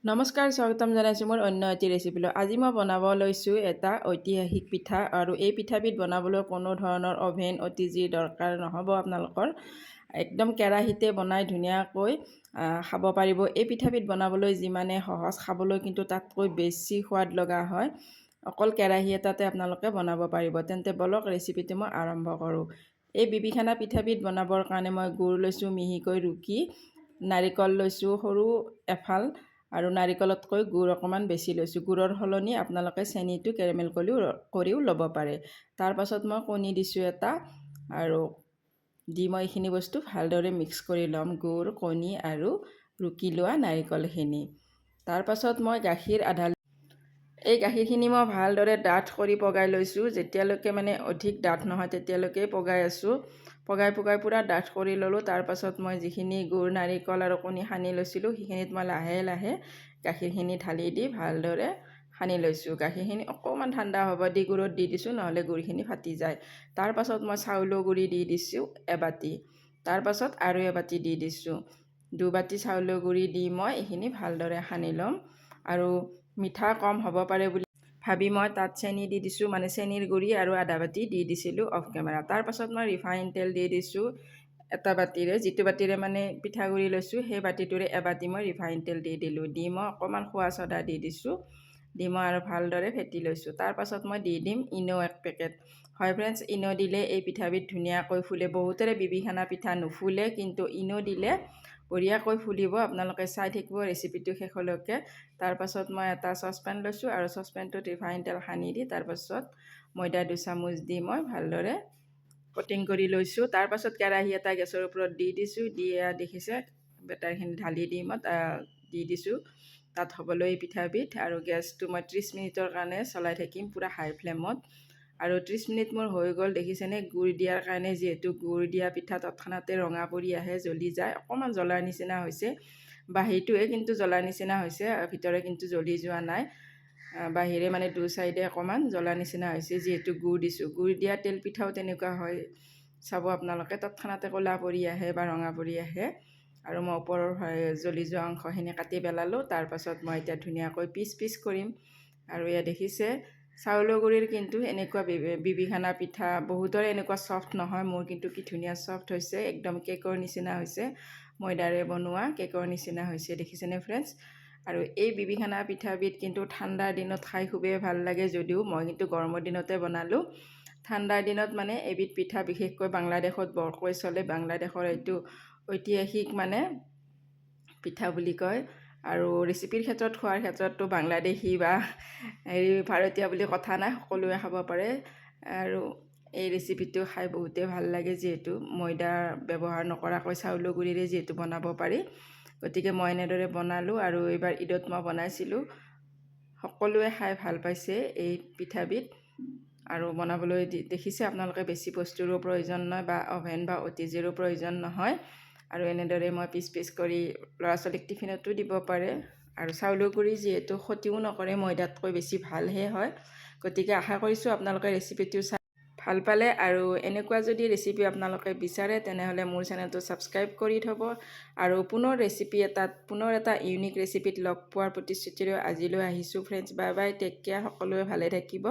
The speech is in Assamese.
নমস্কাৰ, স্বাগতম জনাইছোঁ মোৰ অন্য এটি ৰেচিপিলৈ। আজি মই বনাব লৈছোঁ এটা ঐতিহাসিক পিঠা আৰু এই পিঠাবিধ বনাবলৈ কোনো ধৰণৰ অ'ভেন, অ'টিজিৰ দৰকাৰ নহ'ব। আপোনালোকৰ একদম কেৰাহীতে বনাই ধুনীয়াকৈ খাব পাৰিব। এই পিঠাবিধ বনাবলৈ যিমানে সহজ, খাবলৈ কিন্তু তাতকৈ বেছি সোৱাদ লগা হয়। অকল কেৰাহী এটাতে আপোনালোকে বনাব পাৰিব। তেন্তে বলক, ৰেচিপিটো মই আৰম্ভ কৰোঁ। এই বিবিখানা পিঠাবিধ বনাবৰ কাৰণে মই গুড় লৈছোঁ মিহিকৈ ৰুকি, নাৰিকল লৈছোঁ সৰু এফাল আৰু নাৰিকলতকৈ গুড় অকণমান বেছি লৈছোঁ। গুড়ৰ সলনি আপোনালোকে চেনিটো কেৰেমেল কৰিও ল'ব পাৰে। তাৰপাছত মই কণী দিছোঁ এটা আৰু দি মই এইখিনি বস্তু ভালদৰে মিক্স কৰি ল'ম, গুড়, কণী আৰু ৰুকি লোৱা নাৰিকলখিনি। তাৰপাছত মই গাখীৰ আধা, এই গাখীৰখিনি মই ভালদৰে ডাঠ কৰি পগাই লৈছোঁ। যেতিয়ালৈকে মানে অধিক ডাঠ নহয়, তেতিয়ালৈকে পগাই আছোঁ। পগাই পগাই পূৰা ডাঠ কৰি ল'লোঁ। তাৰপাছত মই যিখিনি গুড়, নাৰিকল আৰু কণী সানি লৈছিলোঁ, সেইখিনিত মই লাহে লাহে গাখীৰখিনি ঢালি দি ভালদৰে সানি লৈছোঁ। গাখীৰখিনি অকণমান ঠাণ্ডা হ'ব দি গুড়ত দি দিছোঁ, নহ'লে গুড়খিনি ফাটি যায়। তাৰপাছত মই চাউলৰ গুড়ি দি দিছোঁ এবাতি, তাৰপাছত আৰু এবাতি দি দিছোঁ। 2 বাতি চাউলৰ গুড়ি দি মই এইখিনি ভালদৰে সানি ল'ম। আৰু মিঠা কম হ'ব পাৰে বুলি ভাবি মই তাত চেনি দি দিছোঁ, মানে চেনিৰ গুড়ি আৰু আধা বাতি দি দিছিলোঁ অফ কেমেৰা। তাৰপাছত মই ৰিফাইন তেল দি দিছোঁ এটা বাতিৰে। যিটো বাতিৰে মানে পিঠাগুড়ি লৈছোঁ, সেই বাতিটোৰে এবাতি মই ৰিফাইন তেল দি দিলোঁ। দি মই অকণমান খোৱা চ'দা দি দিছোঁ। দি মই আৰু ভালদৰে ফেটি লৈছোঁ। তাৰপাছত মই দি দিম ইন' এক পেকেট। হয় ফ্ৰেণ্ডছ, ইন' দিলে এই পিঠাবিধ ধুনীয়াকৈ ফুলে। বহুতৰে বিবিখানা পিঠা নুফুলে, কিন্তু ইন' দিলে বঢ়িয়াকৈ ফুলিব। আপোনালোকে চাই থাকিব ৰেচিপিটো শেষলৈকে। তাৰপাছত মই এটা চচপেন লৈছোঁ আৰু চচপেনটোত ৰিফাইন তেল সানি দি, তাৰপাছত ময়দা 2 চামুচ দি মই ভালদৰে কটিং কৰি লৈছোঁ। তাৰপাছত কেৰাহী এটা গেছৰ ওপৰত দি দিছোঁ। দি দেখিছে, বেটাৰখিনি ঢালি দি মই দি দিছোঁ তাত হ'বলৈ পিঠাবিধ। আৰু গেছটো মই 30 মিনিটৰ কাৰণে চলাই থাকিম পূৰা হাই ফ্লেমত। আৰু 30 মিনিট মোৰ হৈ গ'ল। দেখিছেনে, গুড় দিয়াৰ কাৰণে, যিহেতু গুড় দিয়া পিঠা তৎক্ষণাতে ৰঙা পৰি আহে, জ্বলি যায়। অকণমান জ্বলাৰ নিচিনা হৈছে বাহিৰটোৱে, কিন্তু জ্বলাৰ নিচিনা হৈছে, ভিতৰে কিন্তু জ্বলি যোৱা নাই। বাহিৰে মানে দু চাইডে অকণমান জ্বলাৰ নিচিনা হৈছে, যিহেতু গুড় দিছোঁ। গুড় দিয়া তেল পিঠাও তেনেকুৱা হয়, চাব আপোনালোকে, তৎক্ষণাতে ক'লা পৰি আহে বা ৰঙা পৰি আহে। আৰু মই ওপৰৰ জ্বলি যোৱা অংশখিনি কাটি পেলালোঁ। তাৰপাছত মই এতিয়া ধুনীয়াকৈ পিচ পিচ কৰিম। আৰু এয়া দেখিছে, চাউলৰ গুড়িৰ কিন্তু এনেকুৱা বিবিখানা পিঠা বহুতৰে এনেকুৱা ছফ্ট নহয়। মোৰ কিন্তু কি ধুনীয়া ছফ্ট হৈছে, একদম কেকৰ নিচিনা হৈছে, ময়দাৰে বনোৱা কেকৰ নিচিনা হৈছে। দেখিছেনে ফ্ৰেণ্ডছ? আৰু এই বিবিখানা পিঠাবিধ কিন্তু ঠাণ্ডাৰ দিনত খাই খুবেই ভাল লাগে, যদিও মই কিন্তু গৰমৰ দিনতে বনালোঁ। ঠাণ্ডাৰ দিনত মানে এবিধ পিঠা বিশেষকৈ বাংলাদেশত বৰকৈ চলে। বাংলাদেশৰ এইটো ঐতিহাসিক মানে পিঠা বুলি কয়। আৰু ৰেচিপিৰ ক্ষেত্ৰত, খোৱাৰ ক্ষেত্ৰততো বাংলাদেশী বা হেৰি ভাৰতীয় বুলি কথা নাই, সকলোৱে খাব পাৰে। আৰু এই ৰেচিপিটো খাই বহুতেই ভাল লাগে, যিহেতু ময়দা ব্যৱহাৰ নকৰাকৈ চাউলৰ গুড়িৰে যিহেতু বনাব পাৰি। গতিকে মই এনেদৰে বনালোঁ আৰু এইবাৰ ঈদত মই বনাইছিলোঁ। সকলোৱে খাই ভাল পাইছে এই পিঠাবিধ। আৰু বনাবলৈ দেখিছে আপোনালোকে, বেছি বস্তুৰো প্ৰয়োজন নহয় বা অ'ভেন বা অ'টিজিৰো প্ৰয়োজন নহয়। আৰু এনেদৰে মই পিচ পিচ কৰি ল'ৰা ছোৱালীক টিফিনতো দিব পাৰে। আৰু চাউলৰ গুড়ি যিহেতু ক্ষতিও নকৰে, ময়দাতকৈ বেছি ভালহে হয়। গতিকে আশা কৰিছোঁ আপোনালোকে ৰেচিপিটো চাই ভাল পালে। আৰু এনেকুৱা যদি ৰেচিপি আপোনালোকে বিচাৰে, তেনেহ'লে মোৰ চেনেলটো ছাবস্ক্ৰাইব কৰি থ'ব। আৰু পুনৰ ৰেচিপি এটাত, পুনৰ এটা ইউনিক ৰেচিপিত লগ পোৱাৰ প্ৰতিশ্ৰুতিৰে আজিলৈ আহিছোঁ friends. Bye bye, take care, সকলোৱে ভালে থাকিব।